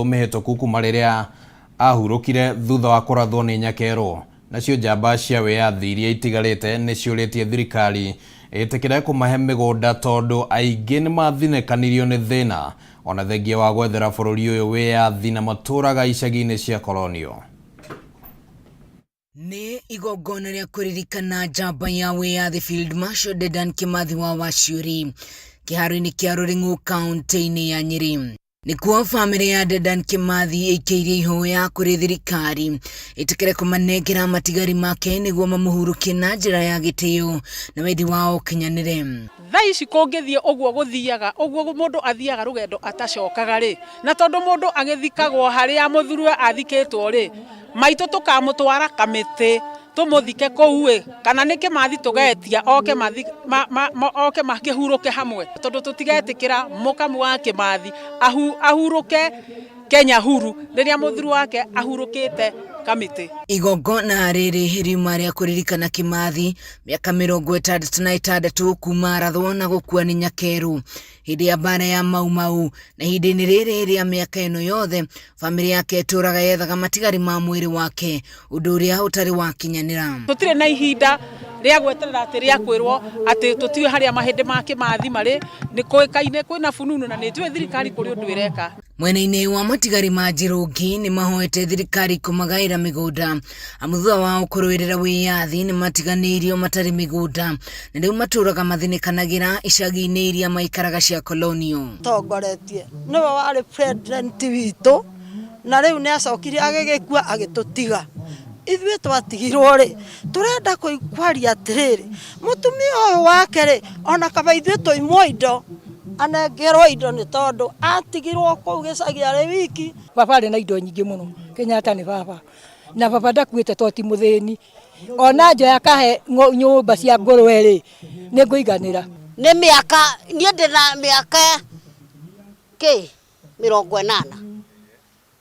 Mĩhĩtũku kuma rĩrĩa ahurũkire thutha wa kũrathwo nĩ nyakerũ. Nacio njamba cia wĩyathi iria itigarĩte nĩ ciũrĩtie thirikari ĩtĩkĩre kũmahe mĩgũnda tondũ aingĩ nĩ mathinĩkanirio nĩ thĩna ona thengia wa gwethera bũrũri ũyũ wĩyathi na matũraga icagi-inĩ cia kolonio. Nĩ igongona rĩa kũririkana njamba ya wĩyathi Field Marshal Dedan Kimathi wa Waciũri kĩharo-inĩ kĩa Rũrĩng'ũ kaunti-inĩ ya Nyĩrĩ. Nĩkuo bamĩrĩ ya Dedan Kimathi ĩikĩirie ihoya kũrĩ thirikari ĩtĩkĩre kũmanengera matigari make nĩguo mamũhurũkie na njĩra ya gĩtĩo na wendi wao ũkinyanĩre. Thaa ici kũngĩthiĩ ũguo gũthiaga ũguo mũndũ athiaga rũgendo atacokaga rĩ, na tondũ mũndũ agĩthikagwo harĩa mũthuriwe athikĩtwo rĩ, maitũ tũkamũtwara kamĩtĩ tũmũthike kũu ĩ, kana nĩ Kĩmathi tũgetia oke oke makĩhurũke hamwe, tondũ tũtigetĩkĩra mũkamu wa Kĩmathi ahurũke Kenya huru rĩrĩa mũthuri wake ahurũkĩte kamĩtĩ. Igongona rĩrĩ riuma rĩa kũririkana Kĩmathi mĩaka 66 kuma arathwo na gũkua nĩ nyakerũ hĩndĩ ya mbara ya Mau Mau, na ihinda-inĩ rĩrĩ rĩa mĩaka ĩno yothe bamĩrĩ yake ĩtũraga yethaga matigari ma mwĩrĩ wake, ũndũ ũrĩa ũtarĩ wakinyanĩra. Tũtirĩ na ihinda rĩa gweterera atĩ rĩa kwĩrwo atĩ tũtiũĩ harĩa mahĩndĩ ma Kĩmathi marĩ, nĩ kũĩkaine kwĩna fununu na nĩ njũĩ thirikari kũrĩ ũndũ ĩreka. Mwena-inĩ wa matigari ma Njĩrũngi nĩ mahoete thirikari kũmagaĩra mĩgũnda, amu thutha wao kũrũĩrĩra wĩyathi nĩ matiganĩirio matarĩ mĩgũnda na rĩu matũraga mathinĩkanagĩra icagi-inĩ iria maikaraga cia kolonio. Tongoretie nĩwe warĩ president witũ, na rĩu nĩ acokire agĩgĩkua agĩtũtiga. Ithuĩ twatigirwo rĩ, tũrenda kwaria atĩrĩrĩ, mũtumia ũyũ wake rĩ, ona kaba ithuĩ tũimwo indo, anengerwo indo nĩ tondũ atigirwo kũu gĩcagi arĩ wiki. Baba arĩ na indo nyingĩ mũno, Kenyatta nĩ baba, na baba ndakuĩte to ti mũthĩni, ona njoya akahe nyũmba cia ngũrwe rĩ, nĩ ngũiganĩra. Nĩ mĩaka, niĩ ndĩna mĩaka kĩ 80,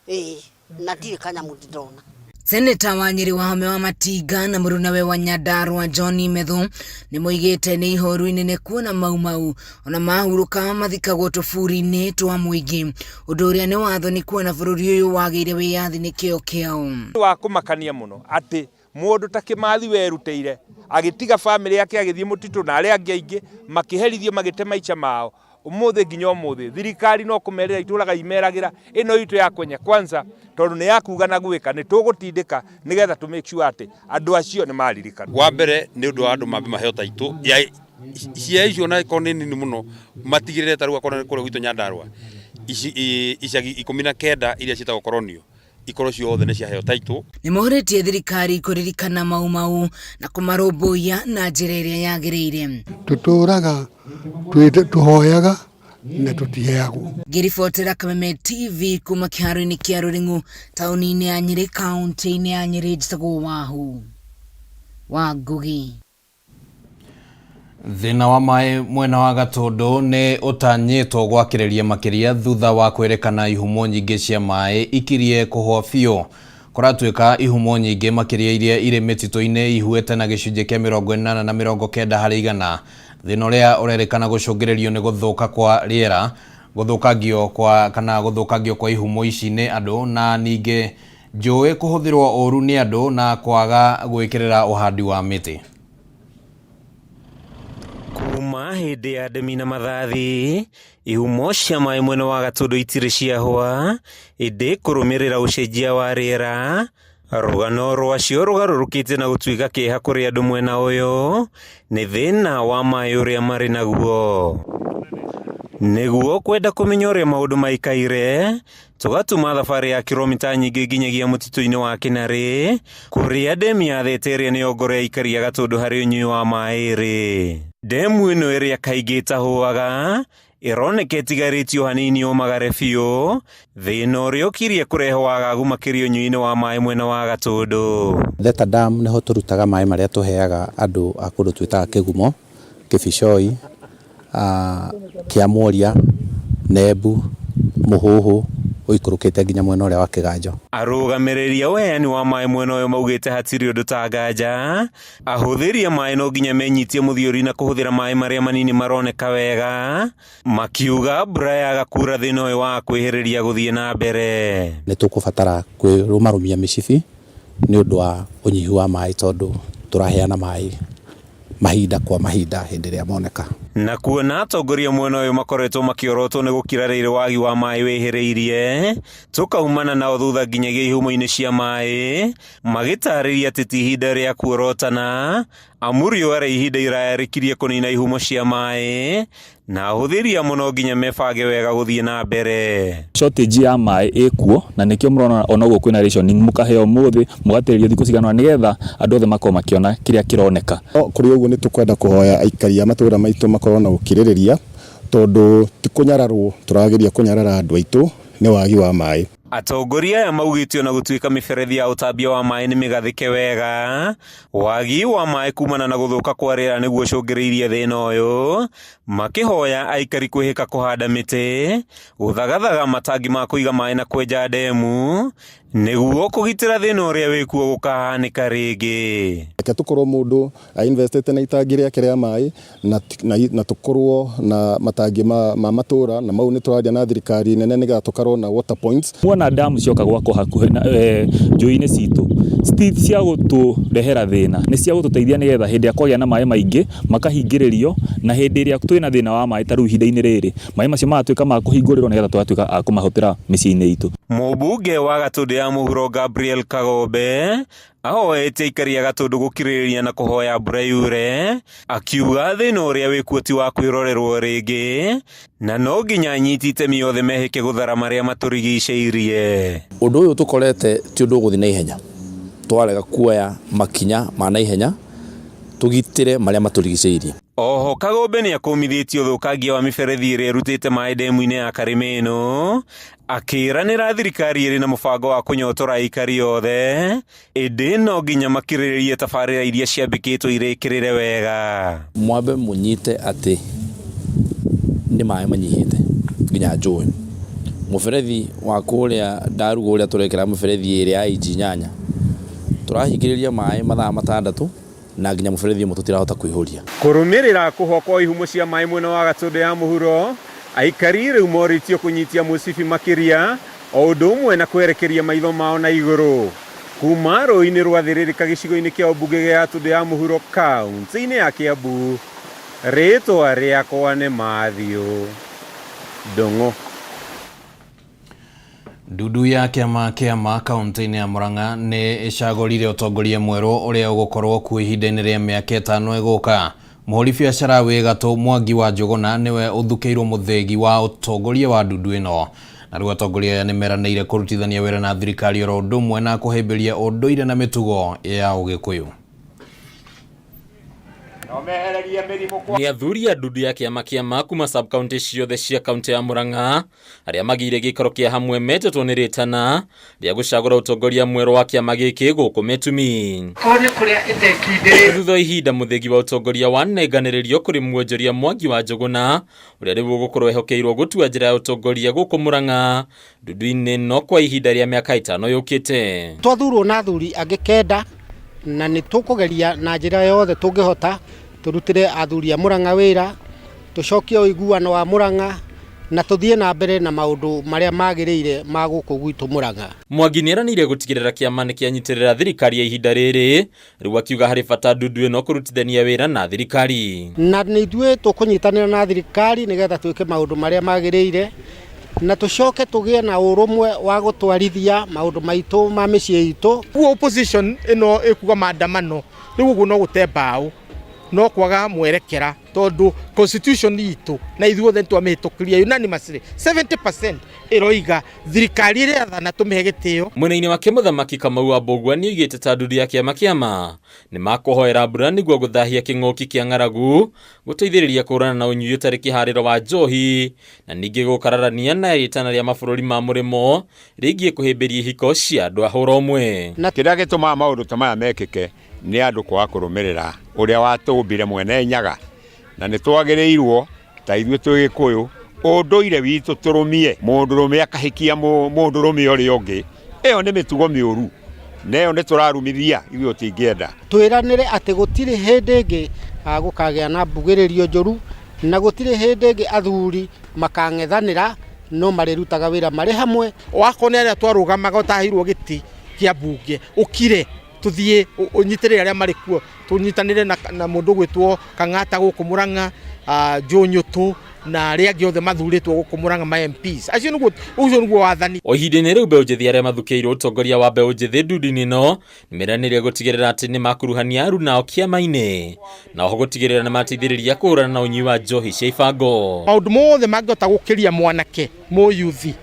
ĩĩ, na ndirĩ kanyamũ ndĩrona. Seneta wa Nyĩrĩ Wahome wa Matinga na mũrunawe wa Nyandarua John Methu nĩ moigĩte nĩ ihoru inene kuona Mau Mau ona mahurũka mathikagwo tũburi-inĩ twa mũingĩ, ũndũ ũrĩa nĩ watho nĩ kuona bũrũri ũyũ wagĩire wĩyathi nĩ kĩo kĩao. Wa kũmakania mũno atĩ mũndũ ta Kĩmathi werutĩire agĩtiga bamĩrĩ yake agĩthiĩ mũtitũ na arĩa angĩ aingĩ makĩherithio magĩte maica mao, ũmũthĩ nginya ũmũthĩ thirikari no kũmerĩra itũraga imeragĩra ĩno itũ ya Kenya Kwanza, tondũ nĩ ya kuga na gwĩka, nĩ tũgũtindĩka nĩgetha tũ make sure atĩ andũ acio nĩ maririkana. Wa mbere nĩ ũndũ wa andũ mambe maheo taitũ ya cia icio na ikorwo nĩ nini mũno, matigĩrĩre ta rĩu akorwo nĩ kũrĩa gwitũ Nyandarua icagi 19 iria ciĩtagwo koronio ikorwo ciothe nĩ ciaheo taitũ. Nĩ mohorĩtie thirikari kũririkana Mau Mau na kũmarũmbũiya na njĩra ĩrĩa yagĩrĩire. Tũtũraga tũhoyaga na tũtiheagwo. Ngĩribotera Kameme TV kuma kĩharo-inĩ kĩa Rũrĩng'ũ taũni-inĩ ya Nyĩrĩ kaunti-inĩ ya Nyĩrĩ, njĩtagwo Wahu wa Ngugi. Thĩna wa maĩ mwena wa Gatũndũ nĩ ũtanyĩtwo gwakĩrĩria makĩria thutha wa kwĩrĩkana ihumo nyingĩ cia maĩ ikirie kũhwa biũ. Kũratuĩka ihumo nyingĩ makĩria iria irĩ mĩtitũ-inĩ ihuĩte na gĩcunjĩ kĩa 80 na 90 harĩ igana. Thĩna ũrĩa ũrerĩkana gũcũngĩrĩrio nĩ gũthũka kwa rĩera, gũthũkangio kwa kana gũthũkangio kwa ihumo ici nĩ andũ na ningĩ njũĩ kũhũthĩrwo ũru nĩ andũ na kwaga gwĩkĩrĩra ũhandi wa mĩtĩ. Kuma hĩndĩ ya ndemi na mathathi, ihumo cia maĩ mwena wa Gatũndũ itirĩ ciahũa, ĩndĩ kũrũmĩrĩra ũcenjia wa rĩera, rũgano rwacio rũgarũrũkĩte na gũtuĩka kĩeha kũrĩ andũ mwena ũyũ, nĩ thĩna wa maĩ ũrĩa marĩ naguo. Nĩguo kwenda kũmenya ũrĩa maũndũ maikaire, tũgatuma thabarĩ ya kiromita nyingĩ nginyagia mũtitũ-inĩ wa Kĩnarĩ, kũrĩa ndemu ya Thete ĩrĩa nĩyo ngoro ya aikari a Gatũndũ harĩ ũnyui wa maĩ ĩrĩ. Ndemu ĩno ĩrĩa kaingĩ ĩtahũaga, ĩroneka ĩtigarĩtio hanini yũmagare biũ, thĩna ũrĩa ũkirie kũrehe wagagu makĩria ũnyui-inĩ wa maĩ mwena wa Gatũndũ. Theta Dam nĩho tũrutaga maĩ marĩa tũheaga andũ a kũndũ twĩtaga Kĩgumo, Kĩbicoi, Kĩamworia, Nembu, Mũhũhũ, Ũikũrũkĩte nginya mwena ũrĩa wa Kĩganjo. Arũgamĩrĩri a ũheani wa maĩ mwena ũyũ maugĩte hatirĩ ũndũ ta nganja, ahũthĩri a maĩ no nginya menyitie mũthiori na kũhũthĩra maĩ marĩa manini maroneka wega, makiuga mbura yaga kura thĩna ũyũ wa kwĩhĩrĩria gũthiĩ na mbere. Nĩ tũkũbatara kwĩrũmarũmia mĩcibi nĩ ũndũ wa ũnyihu wa maĩ tondũ tũraheana maĩ mahinda kwa mahinda hĩndĩ ĩrĩa moneka. Na kuona atongoria mwena ũyũ makoretwo makĩorotwo nĩ gũkira rĩrĩ wagi wa maĩ wĩhĩrĩirie, tũkaumana nao thutha nginyagia ihumo-inĩ cia maĩ, magĩtarĩria atĩ ti ihinda rĩa kuorotana, amu riũa rĩa ihinda iraya rĩkirie kũnina ihumo cia maĩ, na ahũthĩri amo no nginya mebange wega gũthiĩ na mbere. Shortage ya maĩ ĩkuo na nĩkĩo mũrona ona ũguo kwĩna rationing, mũkaheo ũmũthĩ mũgatĩrĩrio thikũ cigana ũna nĩgetha andũ othe makorwo makĩona kĩrĩa kĩroneka. No kũrĩ ũguo nĩ tũkwenda kũhoya aikari a matũra maitũ makorwo na ũkirĩrĩria tondũ ti kũnyararwo tũrageria kũnyarara andũ aitũ nĩ wagi wa maĩ. Atongoria aya maugĩte ona gũtuĩka mĩberethi ya ũtambia wa maĩ nĩ mĩgathĩke wega, wagi wa maĩ kumana na gũthũka kwa rĩera nĩguo ũcũngĩrĩirie thĩna ũyũ, makĩhoya aikari kwĩhĩka kũhanda mĩtĩ, gũthagathaga matangi ma kũiga maĩ na kwenja ndemu, nĩguo kũgitĩra thĩna ũrĩa wĩkuo gũkahanĩka rĩngĩ. Reke tũkorwo mũndũ ainvestĩte na itangi rĩake rĩa maĩ na, na, na tũkorwo na matangi ma, ma matũra na mau nĩ tũraria na thirikari nene nĩgetha tũkorwo na water points. Muona damu cioka gwakwo hakuhĩ na njũĩ-inĩ citũ ti cia gũtũrehera thĩna, nĩ cia gũtũteithia nĩgetha hĩndĩ ĩrĩa kwagĩa na maĩ maingĩ makahingĩrĩrio, na hĩndĩ ĩrĩa twĩna thĩna wa maĩ ta rĩu ihinda-inĩ rĩrĩ, maĩ macio magatuĩka ma kũhingũrĩrwo nĩgetha tũgatuĩka a kũmahũthĩra mĩciĩ-inĩ itũ. Mũmbunge wa Gatũndũ ya Mũhuro Gabriel Kagombe ahoete aikari a Gatũndũ gũkirĩrĩria na kũhoya mbura yure, akiuga thĩna ũrĩa wĩkuo ti wa kwĩrorerwo rĩngĩ na no nginya anyiti itemi othe mehĩke gũthara marĩa matũrigicĩirie. Ũndũ ũyũ tũkorete ti ũndũ ũgũthiĩ na ihenya, twarega kuoya makinya ma na ihenya tũgitĩre marĩa matũrigicĩirie. Oho Kagombe nĩ akũmithĩtie ũthũkangia wa mĩberethi ĩrĩa ĩrutĩte maĩ ndemu-inĩ ya Karĩmĩnũ, akĩranĩra thirikari ĩrĩ na mũbango wa kũnyotora aikari othe, ĩndĩ no nginya makirĩrĩrie tabarĩra iria ciambĩkĩtwo irĩkĩrĩre wega. Mwambe mũnyite atĩ nĩ maĩ manyihĩte nginya njũĩ. Mũberethi wa kũrĩa Ndarugu ũrĩa tũrekĩra mĩberethi ĩrĩa ya inji 8 tũrahingĩrĩria maĩ mathaa 6 na nginya mũberethi ũmwe tũtirahota kũihũria. Kũrũmĩrĩra kũhwa kwa ihumo cia maĩ mwena wa Gatũndũ ya Mũhuro, aikari rĩu morĩtio kũnyitia mũcibi makĩria o ũndũ ũmwe na kwerekeria maitho mao na igũrũ. Kuma rũĩ-inĩ rwa Thĩrĩrĩka gĩcigo-inĩ kĩa ũmbunge gĩa Gatũndũ ya Mũhuro kaunti-inĩ ya Kĩambu, rĩtwa rĩakwa nĩ Matthew Ndung'u. Ndundu ya kĩama kĩama kaunti-inĩ ya Murang'a nĩ ĩcagũrire ũtongoria mwerũ ũrĩa ũgũkorwo kuo ihinda-inĩ rĩa mĩaka 5 ĩgũka. Mũhũri biacara wĩ gatũ Mwangi wa Njũgũna nĩwe ũthukĩirwo mũthĩgi wa ũtongoria wa ndundu ĩno. Na rĩu atongoria aya nĩ meranĩire kũrutithania wĩra na thirikari oro ũndũ ũmwe na kũhĩmbĩria ũndũire na mĩtugo ya Ũgĩkũyũ. Nĩ athuri a ndundu ya kĩama kĩama kuma sub-county ciothe cia kaunti ya Murang'a arĩa magĩire gĩikaro kĩa hamwe metĩtwo nĩ rĩtana rĩa gũcagũra ũtongoria mwerũ wa kĩama gĩkĩ gũkũ Mĩtumi. Thutha wa ihinda mũthĩgi wa ũtongoria wanenganĩrĩrio kũrĩ mwonjoria Mwangi wa Njũgũna ũrĩa rĩu ũgũkorwo ehokeirwo gũtua njĩra ya ũtongoria gũkũ Murang'a ndundu-inĩ no kwa ihinda rĩa mĩaka 5 yũkĩte. Twathurwo na athuri angĩ 9 na nĩ tũkũgeria na njĩra yothe tũngĩhota tũrutĩre athuri a Murang'a wĩra, tũcokie ũiguano wa Murang'a na tũthiĩ na mbere na maũndũ marĩa magĩrĩire ma gũkũ gwitũ Murang'a. Mwangi nĩeranĩire gũtigĩrĩra kĩama nĩ kĩanyitĩrĩra thirikari ya ihinda rĩrĩ, rĩu akiuga harĩ bata ndundu ĩno kũrutithania wĩra na thirikari. Na nĩ ithuĩ tũkũnyitanĩra na thirikari nĩgetha twĩke maũndũ marĩa magĩrĩire na tũcoke tũgĩe na ũrũmwe wa gũtwarithia maũndũ maitũ ma mĩciĩ itũ. Ũguo opposition ĩno ĩkuga maandamano rĩu ũguo no gũte mbaũ no kwaga mwerekera tondũ constitution itũ na ithuothe nĩtwamĩhĩtũkirie unanimously 70% ĩroiga thirikari ĩrĩa yathana tũmĩhe gĩtĩo. Mwena-inĩ wake mũthamaki Kamau wa Mbũgua nĩoigĩte ta ndundu ya kĩama kĩama nĩmakũhoera mbura nĩguo gũthahia kĩng'ũki kĩa ng'aragu, gũteithĩrĩria kũhũrana na ũnyui ũtarĩ kĩharĩro wa njohi na ningĩ gũkararania na rĩtana rĩa mabũrũri ma mũrĩmo rĩgiĩ kũhĩmbĩria ihiko cia andũ a hũra ũmwe. Kĩrĩa gĩtũmaga maũndũ ta maya mekĩke nĩ andũ kwaga kũrũmĩrĩra ũrĩa watũmbire mwene Nyaga, na nĩ twagĩrĩirwo ta ithuĩ twĩ Gĩkũyũ Ũndũire witũ tũrũmie, mũndũrũme akahikia mũndũrũme ũrĩa ũngĩ, ĩyo nĩ mĩtugo mĩũru na ĩyo nĩ tũrarumithia ithuĩ tũtingĩenda. Twĩranĩre atĩ gũtirĩ hĩndĩ ĩngĩ gũkagĩa na mbugĩrĩrio njũru na gũtirĩ hĩndĩ ĩngĩ athuri makang'ethanĩra no marĩrutaga wĩra marĩ hamwe. Wakorwo nĩ arĩa twarũgamaga ũtaheirwo gĩtĩ kĩa mbunge ũkire tũthiĩ ũnyitĩrĩre arĩa marĩ kuo tũnyitanĩre na mũndũ ũgwĩtwo Kang'ata gũkũ Mũrang'a, Joe Nyũtũ na arĩa angĩ othe mathurĩtwo gũkũ Mũrang'a ma MPs acio nĩguo ũcio nĩguo wathani. O ihinda-inĩ rĩu mbeũ njĩthĩ arĩa mathukĩirwo ũtongoria wa mbeũ njĩthĩ ndundu-inĩ ĩno nĩmeranĩire gũtigĩrĩra atĩ nĩmakuruhania aruna ao kĩama-inĩ na oho gũtigĩrĩra nĩmateithĩrĩria kũhũrana na ũnyui wa njohi cia ibango. Maũndũ mothe mangĩhota gũkĩria mwanake mũyuthi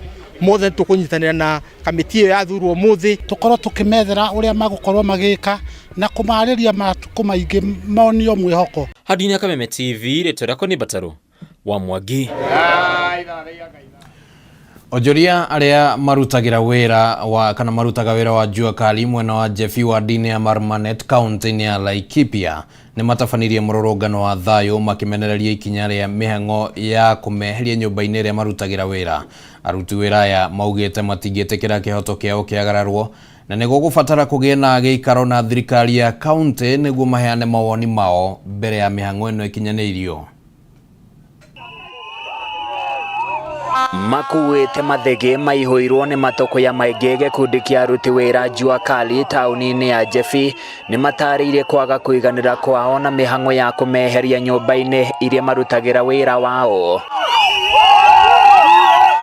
mothe tũkũnyitanĩra na kamĩtĩ ĩyo yathurwo ũmũthĩ. Tũkorwo tũkĩmethera ũrĩa magũkorwo magĩka na kũmarĩria matukũ maingĩ monio mwĩhoko. Handũ-inĩ ya Kameme TV, rĩtwa rĩakwa nĩ Mbatarũ wa Mwangi. Onjoria arĩa marutagĩra wĩra wa kana marutaga wĩra wa jua kali mwena wa Jefi ward-inĩ ya Marmanet kaunti-inĩ ya Laikipia nĩ matabanirie mũrũrũngano wa thayũ makĩmenereria ikinya rĩa mĩhang'o ya kũmeheria nyũmba-inĩ ĩrĩa marutagĩra wĩra. Aruti wĩra aya maugĩte matingĩtĩkĩra kĩhoto kĩao kĩagararwo na nĩ gũgũbatara kũgĩe na gĩikaro na thirikari ya kaunti nĩguo maheane mawoni mao mbere ya mĩhang'o ĩno ĩkinyanĩirio. Makuĩte mathĩgĩ maihũirwo nĩ matũkũya maingĩ gĩkundi kĩa aruti wĩra Jua Kali taũni-inĩ ya Jebi nĩmatarĩirie kwaga kũiganĩra kwao na mĩhang'o ya kũmeheria nyũmba-inĩ iria marutagĩra wĩra wao.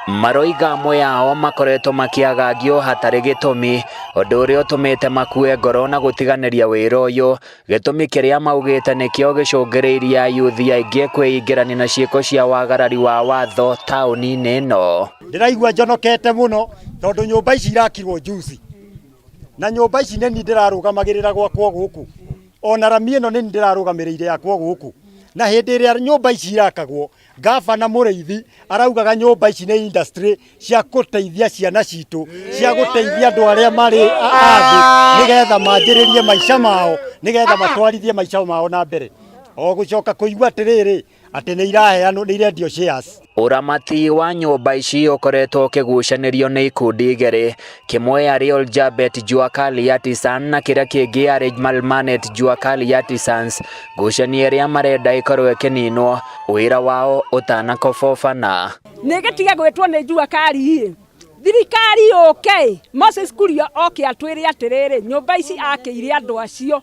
Maroiga amwe ao makoretwo makĩagagio hatarĩ gĩtũmi, ũndũ ũrĩa ũtũmĩte makue ngoro na gũtiganĩria wĩra ũyũ Gĩtũmi kĩrĩa maugĩte nĩkĩo gĩcũngĩrĩirie ayuthi aingĩ kwĩingĩrania na ciĩko cia wagarari wa watho taũni-inĩ ĩno. Ndĩraigua njonokete mũno tondũ nyũmba ici irakirwo juzi na nyũmba ici nĩ niĩ ndĩrarũgamagĩrĩra gwakwo gũkũ ona rami ĩno nĩ niĩ ndĩrarũgamĩrĩire yakwo gũkũ na hĩndĩ ĩrĩa nyũmba ici irakagwo Ngabana Mũrĩithi araugaga nyũmba ici nĩ industry cia gũteithia ciana citũ, cia gũteithia andũ arĩa marĩ a thĩ nĩgetha manjĩrĩrie maica mao, nĩgetha matwarithie maica mao na mbere. O gũcoka kũigua atĩrĩrĩ, atĩ nĩ iraheanwo, nĩ irendio shares. Ũramati wa nyũmba ici ũkoretwo ũkĩgucanĩrio nĩ ikundi igĩrĩ, kĩmwe arĩ Oljabet Juakali Artisan na kĩrĩa kĩngĩ arĩ Malmanet Juakali Artisans. Ngucanio ĩrĩa marenda ĩkorwo ĩkĩninwo wĩra wao ũtanakobobana. Nĩ gĩtige gwĩtwo nĩ jua kari ĩ thirikari yũke Moses Kuria oke atwĩre atĩrĩrĩ nyũmba ici akĩire andũ acio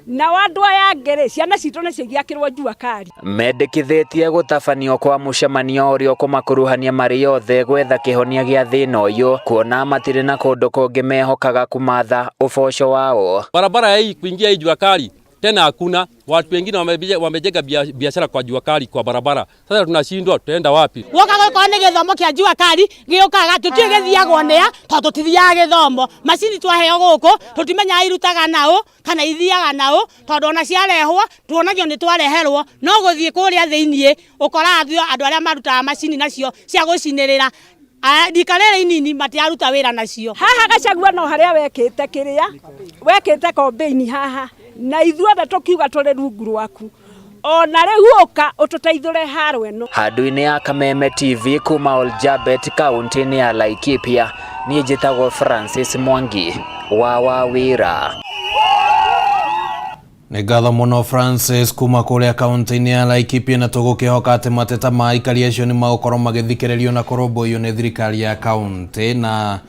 nao andũ aya angĩ rĩ ciana citũ nĩcio igĩakĩrwo jua kari. Mendekithĩtie gũtabanio kwa mũcemanio ũrĩa ũkũmakuruhania marĩ othe gwetha kĩhonia gĩa thĩna ũyũ kuona matirĩ na kũndũ kũngĩ mehokaga kũmatha ũboco wao. Barabara hii kuingia hii jua kali tena hakuna. Watu wengine wamejenga biashara kwa jua kali kwa barabara. Sasa tunashindwa tutaenda wapi? Gũka gũkorwo nĩ gĩthomo kĩa jua kali gĩũkaga tũtiũĩ gĩthiagwo nĩa tondũ tũtithiaga gĩthomo. Macini twaheo gũkũ tũtimenyaga irutaga naũ kana ithiaga naũ tondũ ona ciarehwo tuonagio nĩ twareherwo no gũthiĩ kũrĩa thĩiniĩ ũkoraga andũ arĩa marutaga macini nacio cia gũcinĩrĩra rika rĩrĩ inini matiraruta wĩra nacio. Haha Gachagua no harĩa wekĩte kĩrĩa wekĩte kombĩini haha na ithuothe tũkiuga tũrĩ rungu rwaku ona rĩu ũka ũtũteithũre haro ĩno. Handũ-inĩ ya Kameme TV kuma Oljabet kaunti-inĩ ya Laikipia, niĩ njĩtagwo Francis Mwangi wa Wawĩra. Nĩ ngatho mũno Francis kuma kũrĩa kaunti-inĩ ya Laikipia na tũgũkĩhoka atĩ mateta ma aikari acio nĩ magũkorwo magĩthikĩrĩrio na kũrũmbũiyo nĩ thirikari ya kaunti na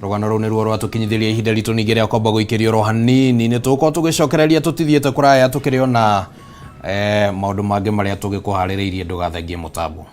rũgano rũu nĩruo rwatũkinyithĩria ihinda ritũ ningĩ rĩa kwamba gũikĩrio oro hanini nĩ tũgũkorwo tũgĩcokereria tũtithiĩte kũraya tũkĩrĩ ona eh, maũndũ mangĩ marĩa tũgĩkũharĩrĩirie ndũgathengie mũtambo.